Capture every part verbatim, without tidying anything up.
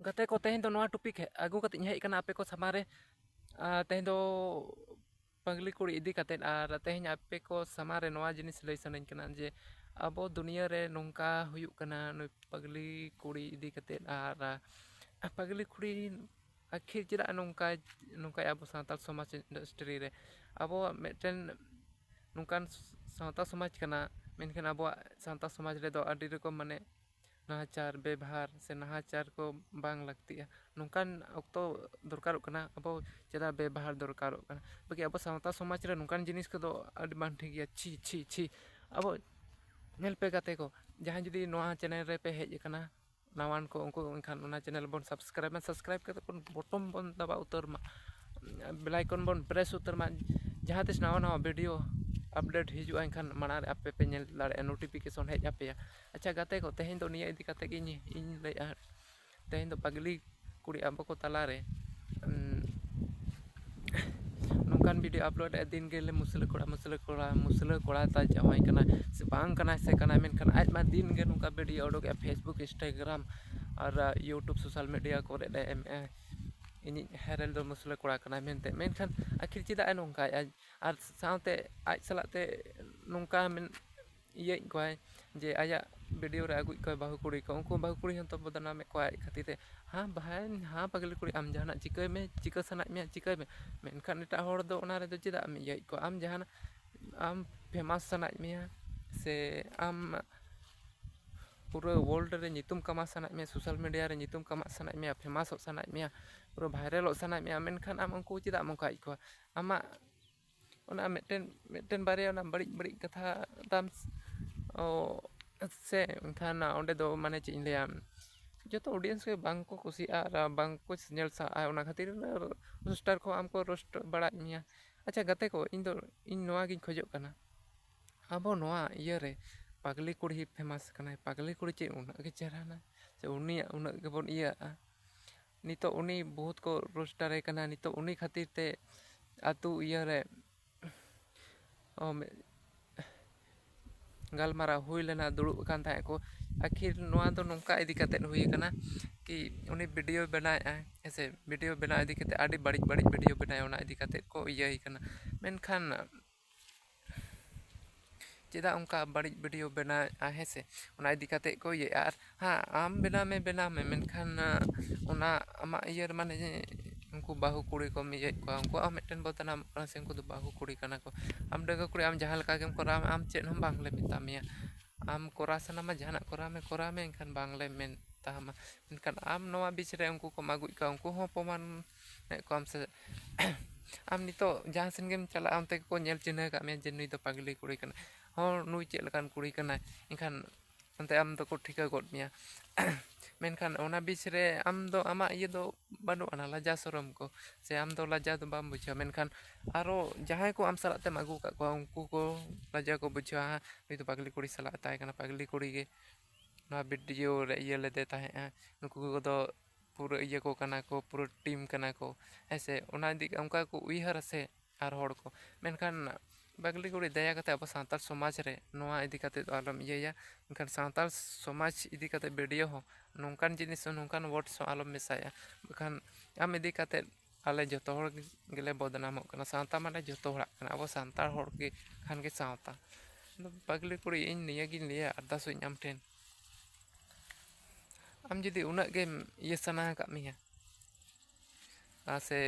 ᱜᱟᱛᱮ ᱠᱚ, ᱛᱮᱦᱮᱧ ᱫᱚ ᱱᱚᱣᱟ topic ᱟᱹᱜᱩ ᱠᱟᱛᱮ ᱤᱧ ᱦᱮᱡ ᱟᱠᱟᱱᱟ ᱟᱯᱮ ᱠᱚ ᱥᱟᱢᱟᱝ ᱨᱮ᱾ ᱟᱨ ᱛᱮᱦᱮᱧ ᱫᱚ ᱯᱟᱜᱽᱞᱤ ᱠᱩᱲᱤ ᱤᱫᱤ ᱠᱟᱛᱮᱫ, ᱟᱨ ᱛᱮᱦᱮᱧ ᱟᱯᱮ ᱠᱚ ᱥᱟᱢᱟᱝ ᱨᱮ ᱱᱚᱣᱟ ᱡᱤᱱᱤᱥ ᱞᱟᱹᱭ ᱥᱟᱱᱟᱧ ᱠᱟᱱᱟ ᱡᱮ ᱟᱵᱚ ᱫᱩᱱᱤᱭᱟᱹ ᱨᱮ ᱱᱚᱝᱠᱟ ᱦᱩᱭᱩᱜ ᱠᱟᱱᱟ, ᱱᱩᱭ ᱯᱟᱜᱽᱞᱤ ᱠᱩᱲᱤ ᱤᱫᱤ ᱠᱟᱛᱮᱫ᱾ ᱟᱨ ᱯᱟᱜᱽᱞᱤ ᱠᱩᱲᱤ ᱟᱹᱠᱷᱤᱨ ᱪᱮᱫᱟᱜ ᱱᱚᱝᱠᱟ, ᱱᱚᱝᱠᱟᱭ ᱟᱵᱚ ᱥᱟᱱᱛᱟᱲ ᱥᱚᱢᱟᱡᱽ industry ᱨᱮ? ᱟᱵᱚᱣᱟᱜ ᱢᱤᱫᱴᱮᱱ ᱱᱚᱝᱠᱟᱱ ᱥᱟᱶᱛᱟ ᱥᱚᱢᱟᱡᱽ ᱠᱟᱱᱟ, ᱢᱮᱱᱠᱷᱟᱱ ᱟᱵᱚᱣᱟᱜ ᱥᱟᱶᱛᱟ ᱥᱚᱢᱟᱡᱽ ᱨᱮᱫᱚ ᱟᱹᱰᱤ ᱨᱚᱠᱚᱢ ᱢᱟᱱᱮ ᱱᱟᱦᱟᱪᱟᱨ ᱵᱮᱵᱷᱟᱨ ᱥᱮ ᱱᱟᱦᱟᱪᱟᱨ ᱠᱚ ᱵᱟᱝ ᱞᱟᱹᱠᱛᱤᱜᱼᱟ᱾ ᱱᱚᱝᱠᱟᱱ ᱚᱠᱛᱚ ᱫᱚᱨᱠᱟᱨᱚᱜ ᱠᱟᱱᱟ, ᱟᱵᱚ ᱪᱮᱫᱟᱜ ᱵᱮᱵᱷᱟᱨ ᱫᱚᱨᱠᱟᱨᱚᱜ ᱠᱟᱱᱟ? ᱵᱟᱹᱠᱤ ᱟᱵᱚ ᱥᱟᱶᱛᱟ ᱥᱚᱢᱟᱡᱽ ᱨᱮ ᱱᱚᱝᱠᱟᱱ ᱡᱤᱱᱤᱥ ᱠᱚᱫᱚ ᱟᱹᱰᱤ ᱵᱟᱝ ᱴᱷᱤᱠ ᱜᱮᱭᱟ᱾ ᱪᱷᱤ, ᱪᱷᱤ, ᱪᱷᱤ᱾ ᱟᱵᱚ ᱧᱮᱞ ᱯᱮ ᱜᱟᱛᱮ ᱠᱚ, ᱡᱟᱦᱟᱸᱭ ᱡᱩᱫᱤ ᱱᱚᱣᱟ channel ᱨᱮᱯᱮ ᱦᱮᱡ ᱟᱠᱟᱱᱟ, ᱱᱟᱣᱟᱱ ᱠᱚ, ᱩᱱᱠᱩ ᱮᱱᱠᱷᱟᱱ ᱚᱱᱟ channel ᱵᱚᱱ subscribe ᱢᱟ, subscribe ᱠᱟᱛᱮ ᱵᱚᱱ button ᱵᱚᱱ ᱫᱟᱵᱟᱣ ᱩᱛᱟᱹᱨ ᱢᱟ, bell icon ᱵᱚᱱ press ᱩᱛᱟᱹᱨ ᱢᱟ᱾ ᱡᱟᱦᱟᱸ ᱛᱤᱥ ᱱᱟᱣᱟ ᱱᱟᱣᱟ video update ᱦᱤᱡᱩᱜᱼᱟ, ᱮᱱᱠᱷᱟᱱ ᱢᱟᱲᱟᱝ ᱨᱮ ᱟᱯᱮ ᱯᱮ ᱧᱮᱞ ᱫᱟᱲᱮᱭᱟᱜᱼᱟ, notification ᱦᱮᱡ ᱟᱯᱮᱭᱟ᱾ ᱟᱪᱪᱷᱟ ᱜᱟᱛᱮ ᱠᱚ, ᱛᱮᱦᱮᱧ ᱫᱚ ᱱᱤᱭᱟᱹ ᱤᱫᱤ ᱠᱟᱛᱮ ᱜᱮ ᱤᱧ, ᱤᱧ ᱞᱟᱹᱭᱮᱫᱼᱟ᱾ ᱛᱮᱦᱮᱧ ᱫᱚ ᱯᱟᱜᱽᱞᱤ ᱠᱩᱲᱤ ᱟᱵᱚ ᱠᱚ ᱛᱟᱞᱟᱨᱮ, ᱩᱢ, ᱱᱚᱝᱠᱟᱱ video upload ᱮᱫ ᱫᱤᱱ ᱜᱮᱞᱮ ᱢᱩᱥᱞᱟᱹ ᱠᱚᱲᱟ, ᱢᱩᱥᱞᱟᱹ ᱠᱚᱲᱟ, ᱢᱩᱥᱞᱟᱹ ᱠᱚᱲᱟ ᱛᱟᱭ ᱡᱟᱶᱟᱭ ᱠᱟᱱᱟ ᱥᱮ ᱵᱟᱝ ᱠᱟᱱᱟᱭ ᱥᱮ ᱠᱟᱱᱟᱭ, ᱢᱮᱱᱠᱷᱟᱱ ᱟᱡ ᱢᱟ ᱫᱤᱱ ᱜᱮ ᱱᱚᱝᱠᱟ video ᱩᱰᱩᱠᱮᱜᱼᱟ, Facebook, Instagram ᱟᱨ, ᱟ, YouTube, social media ᱠᱚᱨᱮ ᱮ ᱮᱢᱮᱜᱼᱟ, ᱤᱧᱤᱡ ᱦᱮᱨᱮᱞ ᱫᱚ ᱢᱩᱥᱞᱟᱹ ᱠᱚᱲᱟ ᱠᱟᱱᱟᱭ ᱢᱮᱱᱛᱮ᱾ ᱢᱮᱱᱠᱷᱟᱱ ᱟᱹᱠᱷᱤᱨ ᱪᱮᱫᱟᱜ ᱮ ᱱᱚᱝᱠᱟᱭᱮᱜᱼᱟ? ᱟᱨ ᱥᱟᱶᱛᱮ ᱟᱡ ᱥᱟᱞᱟᱜ ᱛᱮ ᱱᱚᱝᱠᱟ ᱢᱮᱱ-, ᱤᱭᱟᱹᱭᱮᱫ ᱠᱚᱣᱟᱭ ᱡᱮ ᱟᱡᱟᱜ video ᱨᱮ ᱟᱹᱜᱩᱭᱮᱫ ᱠᱚᱣᱟᱭ ᱵᱟᱹᱦᱩ ᱠᱩᱲᱤ ᱠᱚ, ᱩᱱᱠᱩ ᱵᱟᱹᱦᱩ ᱠᱩᱲᱤ ᱦᱚᱸᱛᱚ ᱵᱚᱫᱱᱟᱢᱮᱫ ᱠᱚᱣᱟ ᱟᱡ ᱠᱷᱟᱹᱛᱤᱨ ᱛᱮ᱾ ᱦᱟᱸ ᱵᱷᱟᱭ, ᱦᱟᱸ ᱯᱟᱜᱽᱞᱤ ᱠᱩᱲᱤ, ᱟᱢ ᱡᱟᱦᱟᱱᱟᱜ ᱪᱤᱠᱟᱹᱭ ᱢᱮ, ᱪᱤᱠᱟᱹ ᱥᱟᱱᱟᱭᱮᱫ ᱢᱮᱭᱟ ᱪᱤᱠᱟᱹᱭ ᱢᱮ, ᱢᱮᱱᱠᱷᱟᱱ ᱮᱴᱟᱜ ᱦᱚᱲ ᱫᱚ ᱚᱱᱟ ᱨᱮᱫᱚ ᱪᱮᱫᱟᱜ ᱮᱢ ᱤᱭᱟᱹᱭᱮᱫ ᱠᱚᱣᱟ? ᱟᱢ ᱡᱟᱦᱟᱱᱟᱜ, ᱟᱢ famous ᱥᱟᱱᱟᱭᱮᱫ ᱢᱮᱭᱟ ᱥᱮ ᱟᱢ ᱯᱩᱨᱟᱹ world ᱨᱮ ᱧᱩᱛᱩᱢ ᱠᱟᱢᱟᱣ ᱥᱟᱱᱟᱭᱮᱫ ᱢᱮᱭᱟ, social media ᱨᱮ ᱧᱩᱛᱩᱢ ᱠᱟᱢᱟᱣ ᱥᱟᱱᱟᱭᱮᱫ ᱢᱮᱭᱟ, famousᱚᱜ ᱥᱟᱱᱟᱭᱮᱫ ᱢᱮᱭᱟ, ᱯᱩᱨᱟᱹ viralᱚᱜ ᱥᱟᱱᱟᱭᱮᱫ ᱢᱮᱭᱟ, ᱢᱮᱱᱠᱷᱟᱱ ᱟᱢ ᱩᱱᱠᱩ ᱪᱮᱫᱟᱜ ᱮᱢ ᱚᱱᱠᱟᱭᱮᱫ ᱠᱚᱣᱟ? ᱟᱢᱟᱜ ᱚᱱᱟ ᱢᱤᱫᱴᱮᱱ, ᱢᱤᱫᱴᱮᱱ ᱵᱟᱨᱭᱟ ᱚᱱᱟ ᱵᱟᱹᱲᱤᱡ ᱵᱟᱹᱲᱤᱡ ᱠᱟᱛᱷᱟ ᱛᱟᱢ ᱥ-, ᱚ, ᱥᱮ ᱮᱱᱠᱷᱟᱱ ᱚᱸᱰᱮ ᱫᱚ ᱢᱟᱱᱮ ᱪᱮᱫ ᱤᱧ ᱞᱟᱹᱭᱟ, ᱡᱚᱛᱚ audience ᱜᱮ ᱵᱟᱝ ᱠᱚ ᱠᱩᱥᱤᱭᱟᱜᱼᱟ ᱟᱨ ᱵᱟᱝ ᱠᱚ ᱧᱮᱞ ᱥᱟᱦᱟᱜᱼᱟ, ᱚᱱᱟ ᱠᱷᱟᱹᱛᱤᱨ roaster ᱠᱚ ᱟᱢ ᱠᱚ roast ᱵᱟᱲᱟᱭᱮᱫ ᱢᱮᱭᱟ᱾ ᱟᱪᱪᱷᱟ ᱜᱟᱛᱮ ᱠᱚ, ᱤᱧ ᱫᱚ, ᱤᱧ ᱱᱚᱣᱟ ᱜᱤᱧ ᱠᱷᱚᱡᱚᱜ ᱠᱟᱱᱟ, ᱟᱵᱚ ᱱᱚᱣᱟ ᱤᱭᱟᱹ ᱨᱮ ᱯᱟᱜᱽᱞᱤ ᱠᱩᱲᱤ famous ᱠᱟᱱᱟᱭ, ᱯᱟᱜᱽᱞᱤ ᱠᱩᱲᱤ ᱪᱮᱫ ᱩᱱᱟᱹᱜ ᱜᱮ ᱪᱮᱦᱨᱟᱱᱟ ᱥᱮ ᱩᱱᱤᱭᱟᱜ ᱩᱱᱟᱹᱜ ᱜᱮᱵᱚᱱ ᱤᱭᱟᱹᱜᱼᱟ? ᱱᱤᱛᱚᱜ ᱩᱱᱤ ᱵᱚᱦᱩᱛ ᱠᱚ roaster ᱮ ᱠᱟᱱᱟ, ᱱᱤᱛᱚᱜ ᱩᱱᱤ ᱠᱷᱟᱹᱛᱤᱨ ᱛᱮ ᱟᱹᱛᱩ ᱤᱭᱟᱹ ᱨᱮ, ᱚ, ᱢᱮ-, ᱜᱟᱞᱢᱟᱨᱟᱣ ᱦᱩᱭ ᱞᱮᱱᱟ, ᱫᱩᱲᱩᱵ ᱟᱠᱟᱱ ᱛᱟᱦᱮᱸᱫ ᱠᱚ᱾ ᱟᱹᱠᱷᱤᱨ ᱱᱚᱣᱟ ᱫᱚ ᱱᱚᱝᱠᱟ ᱤᱫᱤ ᱠᱟᱛᱮᱫ ᱦᱩᱭ ᱟᱠᱟᱱᱟ, ᱩᱱᱤ ᱵᱷᱤᱰᱤᱭᱳ ᱵᱮᱱᱟᱣᱮᱫᱼᱟᱭ, ᱦᱮᱸ ᱥᱮ, ᱵᱷᱤᱰᱤᱭᱳ ᱵᱮᱱᱟᱣ ᱤᱫᱤ ᱠᱟᱛᱮ ᱟᱹᱰᱤ ᱵᱟᱹᱲᱤᱡ ᱵᱟᱹᱲᱤᱡ ᱵᱷᱤᱰᱤᱭᱳ ᱵᱮᱱᱟᱣ, ᱚᱱᱟ ᱤᱫᱤ ᱠᱟᱛᱮ ᱠᱚ ᱤᱭᱟᱹᱭ ᱠᱟᱱᱟ᱾ ᱢᱮᱱᱠᱷᱟᱱ ᱪᱮᱫᱟᱜ ᱚᱱᱠᱟ ᱵᱟᱹᱲᱤᱡ ᱵᱷᱤᱰᱤᱭᱳ ᱵᱮᱱᱟᱣᱮᱫᱼᱟ, ᱦᱮᱸ ᱥᱮ, ᱚᱱᱟ ᱤᱫᱤ ᱠᱟᱛᱮ ᱠᱚ ᱤᱭᱟᱹᱭᱟ᱾ ᱟᱨ ᱦᱮᱸ, ᱟᱢ ᱵᱮᱱᱟᱣ ᱢᱮ, ᱵᱮᱱᱟᱣ ᱢᱮ, ᱢᱮᱱᱠᱷᱟᱱ ᱚᱱᱟ ᱟᱢᱟᱜ ᱤᱭᱟᱹ ᱨᱮ, ᱢᱟᱱᱮ ᱩᱱᱠᱩ ᱵᱟᱹᱦᱩ ᱠᱩᱲᱤ ᱠᱚᱢ ᱤᱭᱟᱹᱭᱮᱫ ᱠᱚᱣᱟ, ᱩᱱᱠᱩᱣᱟᱜ ᱦᱚᱸ ᱢᱤᱫᱴᱮᱱ ᱵᱚᱫᱱᱟᱢᱚᱜ ᱠᱟᱱᱟ ᱥᱮ, ᱩᱱᱠᱩ ᱫᱚ ᱵᱟᱹᱦᱩ ᱠᱩᱲᱤ ᱠᱟᱱᱟ ᱠᱚ᱾ ᱟᱢ ᱰᱟᱺᱜᱩᱣᱟᱹ ᱠᱩᱲᱤ, ᱟᱢ ᱡᱟᱦᱟᱸ ᱞᱮᱠᱟ ᱜᱮᱢ ᱠᱚᱨᱟᱣ ᱢᱮ, ᱟᱢ ᱪᱮᱫ ᱦᱚᱸ ᱵᱟᱝᱞᱮ ᱢᱮᱛᱟ ᱢᱮᱭᱟ᱾ ᱟᱢ ᱠᱚᱨᱟᱣ ᱥᱟᱱᱟᱢᱟ, ᱡᱟᱦᱟᱱᱟᱜ ᱠᱚᱨᱟᱣ ᱢᱮ, ᱠᱚᱨᱟᱣ ᱢᱮ, ᱮᱱᱠᱷᱟᱱ ᱵᱟᱝᱞᱮ ᱢᱮᱛᱟᱢᱟ᱾ ᱢᱮᱱᱠᱷᱟᱱ ᱟᱢ ᱱᱚᱣᱟ ᱵᱤᱪ ᱨᱮ ᱩᱱᱠᱩ ᱠᱚᱢ ᱟᱹᱜᱩᱭᱮᱫ ᱠᱚᱣᱟ, ᱩᱱᱠᱩ ᱦᱚᱸ ᱯᱨᱚᱢᱟᱱᱮᱫ ᱠᱚᱣᱟᱢ ᱥᱮ᱾ ᱟᱢ ᱱᱤᱛᱚᱜ ᱡᱟᱦᱟᱸ ᱥᱮᱱ ᱜᱮᱢ ᱪᱟᱞᱟᱜᱼᱟ, ᱚᱱᱛᱮ ᱜᱮᱠᱚ ᱧᱮᱞ ᱪᱤᱱᱦᱟᱹ ᱠᱟᱜ ᱢᱮᱭᱟ ᱡᱮ ᱱᱩᱭ ᱫᱚ ᱯᱟᱜᱽᱞᱤ ᱠᱩᱲᱤ ᱠᱟᱱᱟᱭ, ᱦᱚᱲ ᱱᱩᱭ ᱪᱮᱫ ᱞᱮᱠᱟᱱ ᱠᱩᱲᱤ ᱠᱟᱱᱟᱭ, ᱮᱱᱠᱷᱟᱱ ᱚᱱᱛᱮ ᱟᱢ ᱫᱚᱠᱚ ᱴᱷᱤᱠᱟᱹ ᱜᱚᱫ ᱢᱮᱭᱟ᱾ ᱢᱮᱱᱠᱷᱟᱱ ᱚᱱᱟ ᱵᱤᱪ ᱨᱮ ᱟᱢ ᱫᱚ ᱟᱢᱟᱜ ᱤᱭᱟᱹ ᱫᱚ ᱵᱟᱹᱱᱩᱜ ᱟᱱᱟ, ᱞᱟᱡᱟ ᱥᱚᱨᱚᱢ ᱠᱚ, ᱥᱮ ᱟᱢ ᱫᱚ ᱞᱟᱡᱟ ᱫᱚ ᱵᱟᱢ ᱵᱩᱡᱷᱟᱹᱣᱟ᱾ ᱢᱮᱱᱠᱷᱟᱱ ᱟᱨᱚ ᱡᱟᱦᱟᱸᱭ ᱠᱚ ᱟᱢ ᱥᱟᱞᱟᱜ ᱛᱮᱢ ᱟᱹᱜᱩ ᱟᱠᱟᱫ ᱠᱚᱣᱟ, ᱩᱱᱠᱩ ᱠᱚ ᱞᱟᱡᱟ ᱠᱚ ᱵᱩᱡᱷᱟᱹᱣᱟ, "ᱦᱮᱸ, ᱱᱩᱭ ᱫᱚ ᱯᱟᱜᱽᱞᱤ ᱠᱩᱲᱤ ᱥᱟᱞᱟᱜ ᱮ ᱛᱟᱦᱮᱸ ᱠᱟᱱᱟ, ᱯᱟᱜᱽᱞᱤ ᱠᱩᱲᱤ ᱜᱮ ᱱᱚᱣᱟ ᱵᱷᱤᱰᱤᱭᱳ ᱨᱮ ᱤᱭᱟᱹ ᱞᱮᱫᱮ ᱛᱟᱦᱮᱸᱜᱼᱟ, ᱱᱩᱠᱩ ᱠᱚᱫᱚ ᱯᱩᱨᱟᱹ ᱤᱭᱟᱹ ᱠᱚ ᱠᱟᱱᱟ ᱠᱚ, ᱯᱩᱨᱟᱹ ᱴᱤᱢ ᱠᱟᱱᱟ ᱠᱚ", ᱦᱮᱸ ᱥᱮ, ᱚᱱᱟ ᱤᱫᱤ ᱚᱱᱠᱟ ᱠᱚ ᱩᱭᱦᱟᱹᱨᱟ ᱥᱮ ᱟᱨ ᱦᱚᱲ ᱠᱚ᱾ ᱢᱮᱱᱠᱷᱟᱱ ᱯᱟᱜᱽᱞᱤ ᱠᱩᱲᱤ, ᱫᱟᱭᱟ ᱠᱟᱛᱮ ᱟᱵᱚ ᱥᱟᱱᱛᱟᱲ ᱥᱚᱢᱟᱡᱽ ᱨᱮ ᱱᱚᱣᱟ ᱤᱫᱤ ᱠᱟᱛᱮ ᱫᱚ ᱟᱞᱚᱢ ᱤᱭᱟᱹᱭᱟ᱾ ᱢᱮᱱᱠᱷᱟᱱ ᱥᱟᱱᱛᱟᱲ ᱥᱚᱢᱟᱡᱽ ᱤᱫᱤ ᱠᱟᱛᱮ ᱵᱷᱤᱰᱤᱭᱳ ᱦᱚᱸ, ᱱᱚᱝᱠᱟᱱ ᱡᱤᱱᱤᱥ ᱦᱚᱸ, ᱱᱚᱝᱠᱟᱱ ᱣᱟᱨᱰᱥ ᱦᱚᱸ ᱟᱞᱚᱢ ᱢᱮᱥᱟᱭᱟ᱾ ᱵᱟᱠᱷᱟᱱ ᱟᱢ ᱤᱫᱤ ᱠᱟᱛᱮ ᱟᱞᱮ ᱡᱚᱛᱚ ᱦᱚᱲ ᱜᱮᱞᱮ ᱵᱚᱫᱱᱟᱢᱚᱜ ᱠᱟᱱᱟ᱾ ᱥᱟᱶᱛᱟ ᱢᱟᱱᱮ ᱡᱚᱛᱚ ᱦᱚᱲᱟᱜ ᱠᱟᱱᱟ, ᱟᱵᱚ ᱥᱟᱱᱛᱟᱲ ᱦᱚᱲ ᱜᱮ ᱠᱷᱟᱱ ᱜᱮ ᱥᱟᱶᱛᱟ᱾ ᱟᱫᱚ ᱯᱟᱜᱽᱞᱤ ᱠᱩᱲᱤ, ᱤᱧ ᱱᱤᱭᱟᱹᱜᱤᱧ ᱞᱟᱹᱭᱟ, ᱟᱨᱫᱟᱥ ᱟᱹᱧ ᱟᱢ ᱴᱷᱮᱱ, ᱟᱢ ᱡᱩᱫᱤ ᱩᱱᱟᱹᱜ ᱜᱮᱢ ᱤᱭᱟᱹ ᱥᱟᱱᱟ ᱟᱠᱟᱫ ᱢᱮᱭᱟ, ᱟᱨ ᱥᱮ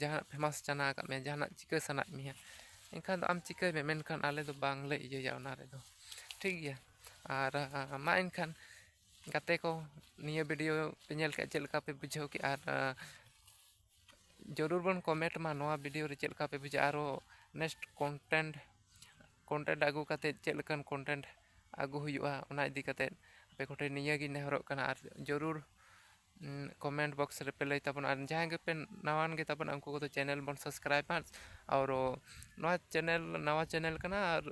ᱡᱟᱦᱟᱱᱟᱜ ᱯᱷᱮᱢᱟᱥ ᱥᱟᱱᱟ ᱟᱠᱟᱫ ᱢᱮᱭᱟ, ᱡᱟᱦᱟᱱᱟᱜ ᱪᱤᱠᱟᱹ ᱥᱟᱱᱟᱭᱮᱫ ᱢᱮᱭᱟ, ᱮᱱᱠᱷᱟᱱ ᱫᱚ ᱟᱢ ᱪᱤᱠᱟᱹᱭ ᱢᱮ, ᱢᱮᱱᱠᱷᱟᱱ ᱟᱞᱮ ᱫᱚ ᱵᱟᱝᱞᱮ ᱤᱭᱟᱹᱭᱟ ᱚᱱᱟ ᱨᱮᱫᱚ, ᱴᱷᱤᱠ ᱜᱮᱭᱟ᱾ ᱟᱨ ᱢᱟ ᱮᱱᱠᱷᱟᱱ ᱜᱟᱛᱮ ᱠᱚ, ᱱᱤᱭᱟᱹ ᱵᱷᱤᱰᱤᱭᱳ ᱯᱮ ᱧᱮᱞ ᱠᱮᱫᱼᱟ, ᱪᱮᱫ ᱞᱮᱠᱟ ᱯᱮ ᱵᱩᱡᱷᱟᱹᱣ ᱠᱮᱫᱼᱟ? ᱟᱨ ᱡᱚᱨᱩᱨ ᱵᱚᱱ ᱠᱚᱢᱮᱱᱴ ᱢᱟ ᱱᱚᱣᱟ ᱵᱷᱤᱰᱤᱭᱳ ᱨᱮ ᱪᱮᱫ ᱞᱮᱠᱟ ᱯᱮ ᱵᱩᱡᱷᱟᱹᱣᱟ᱾ ᱟᱨᱚ ᱱᱮᱠᱥᱴ ᱠᱚᱱᱴᱮᱱᱴ, ᱠᱚᱱᱴᱮᱱᱴ ᱟᱹᱜᱩ ᱠᱟᱛᱮᱫ ᱪᱮᱫ ᱞᱮᱠᱟᱱ ᱠᱚᱱᱴᱮᱱᱴ ᱟᱹᱜᱩ ᱦᱩᱭᱩᱜᱼᱟ, ᱚᱱᱟ ᱤᱫᱤ ᱠᱟᱛᱮᱫ ᱟᱯᱮ ᱠᱚᱴᱷᱮᱱ ᱱᱤᱭᱟᱹᱜᱤᱧ ᱱᱮᱦᱚᱨᱚᱜ ᱠᱟᱱᱟ᱾ ᱟᱨ ᱡᱚᱨᱩᱨ ᱠᱚᱢᱮᱱᱴ ᱵᱚᱠᱥ ᱨᱮᱯᱮ ᱞᱟᱹᱭ ᱛᱟᱵᱚᱱᱟ᱾ ᱟᱨ ᱡᱟᱦᱟᱸᱭ ᱜᱮᱯᱮ ᱱᱟᱣᱟᱱ ᱜᱮ ᱛᱟᱵᱚᱱᱟ, ᱩᱱᱠᱩ ᱠᱚᱫᱚ ᱪᱮᱱᱮᱞ ᱵᱚᱱ ᱥᱟᱵᱥᱠᱨᱟᱭᱤᱵᱽ ᱢᱟ᱾ ᱟᱨ ᱱᱚᱣᱟ ᱪᱮᱱᱮᱞ ᱱᱟᱣᱟ ᱪᱮᱱᱮᱞ ᱠᱟᱱᱟ, ᱟᱨ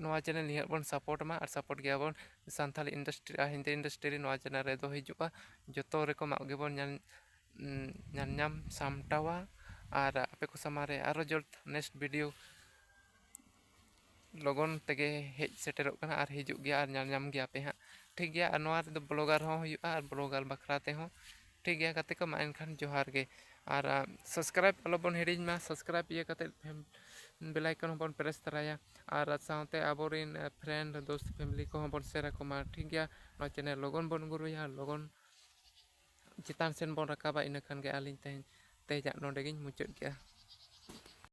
ᱱᱚᱣᱟ ᱪᱮᱱᱮᱞ ᱱᱤᱦᱟᱹᱛ ᱵᱚᱱ ᱥᱟᱯᱳᱨᱴ ᱢᱟ᱾ ᱟᱨ ᱥᱟᱯᱳᱨᱴ ᱜᱮᱭᱟᱵᱚᱱ ᱥᱟᱱᱛᱟᱲᱤ ᱤᱱᱰᱟᱥᱴᱨᱤ ᱟᱨ ᱦᱤᱱᱫᱤ ᱤᱱᱰᱟᱥᱴᱨᱤ ᱨᱮ᱾ ᱱᱚᱣᱟ ᱪᱮᱱᱮᱞ ᱨᱮᱫᱚ ᱦᱤᱡᱩᱜᱼᱟ, ᱡᱚᱛᱚ ᱨᱚᱠᱚᱢᱟᱜ ᱜᱮᱵᱚᱱ ᱧᱮᱞ, ᱧᱮᱞ ᱧᱟᱢ ᱥᱟᱢᱴᱟᱣᱟ᱾ ᱟᱨ ᱟᱯᱮ ᱠᱚ ᱥᱟᱢᱟᱝ ᱨᱮ ᱟᱨᱚ ᱡᱚᱞᱫ ᱱᱮᱠᱥᱴ ᱵᱷᱤᱰᱤᱭᱳ ᱞᱚᱜᱚᱱ ᱛᱮᱜᱮ ᱦᱮᱡ ᱥᱮᱴᱮᱨᱚᱜ ᱠᱟᱱᱟ ᱟᱨ ᱦᱤᱡᱩᱜ ᱜᱮᱭᱟ, ᱟᱨ ᱧᱮᱞ ᱧᱟᱢ ᱜᱮᱭᱟ ᱯᱮ ᱦᱟᱸᱜ᱾ ᱴᱷᱤᱠ ᱜᱮᱭᱟ, ᱟᱨ ᱱᱚᱣᱟ ᱨᱮᱫᱚ ᱵᱞᱚᱜᱟᱨ ᱦᱚᱸ ᱦᱩᱭᱩᱜᱼᱟ ᱟᱨ ᱵᱞᱚᱜᱟᱨ ᱵᱟᱠᱷᱨᱟ ᱛᱮᱦᱚᱸ᱾ ᱴᱷᱤᱠ ᱜᱮᱭᱟ ᱜᱟᱛᱮ ᱠᱚ, ᱢᱟ ᱮᱱᱠᱷᱟᱱ ᱡᱚᱦᱟᱨ ᱜᱮ᱾ ᱟᱨ ᱥᱟᱵᱥᱠᱨᱟᱭᱤᱵ ᱟᱞᱚᱵᱚᱱ ᱦᱤᱲᱤᱧ ᱢᱟ, ᱥᱟᱵᱥᱠᱨᱟᱭᱤᱵ ᱤᱭᱟᱹ ᱠᱟᱛᱮᱫ ᱵᱮᱞ ᱟᱭᱠᱚᱱ ᱦᱚᱸᱵᱚᱱ ᱯᱨᱮᱥ ᱛᱚᱨᱟᱭᱟ᱾ ᱟᱨ ᱥᱟᱶᱛᱮ ᱟᱵᱚᱨᱮᱱ ᱯᱷᱨᱮᱱᱰ ᱫᱳᱥᱛ ᱯᱷᱮᱢᱮᱞᱤ ᱠᱚᱦᱚᱸ ᱵᱚᱱ ᱥᱮᱭᱟᱨ ᱟᱠᱚ ᱢᱟ᱾ ᱴᱷᱤᱠ ᱜᱮᱭᱟ, ᱱᱚᱣᱟ ᱪᱮᱱᱮᱞ ᱞᱚᱜᱚᱱ ᱵᱚᱱ ᱜᱨᱳᱭᱟ, ᱞᱚᱜᱚᱱ ᱪᱮᱛᱟᱱ ᱥᱮᱱ ᱵᱚᱱ ᱨᱟᱠᱟᱵᱟ, ᱤᱱᱟᱹ ᱠᱷᱟᱱ ᱜᱮ ᱟᱹᱞᱤᱧ ᱛᱮᱦᱮᱧ ᱛᱮᱦᱮᱧᱟᱜ ᱱᱚᱰᱮ ᱜᱤᱧ ᱢᱩᱪᱟᱹᱫ ᱠᱮᱜᱼᱟ᱾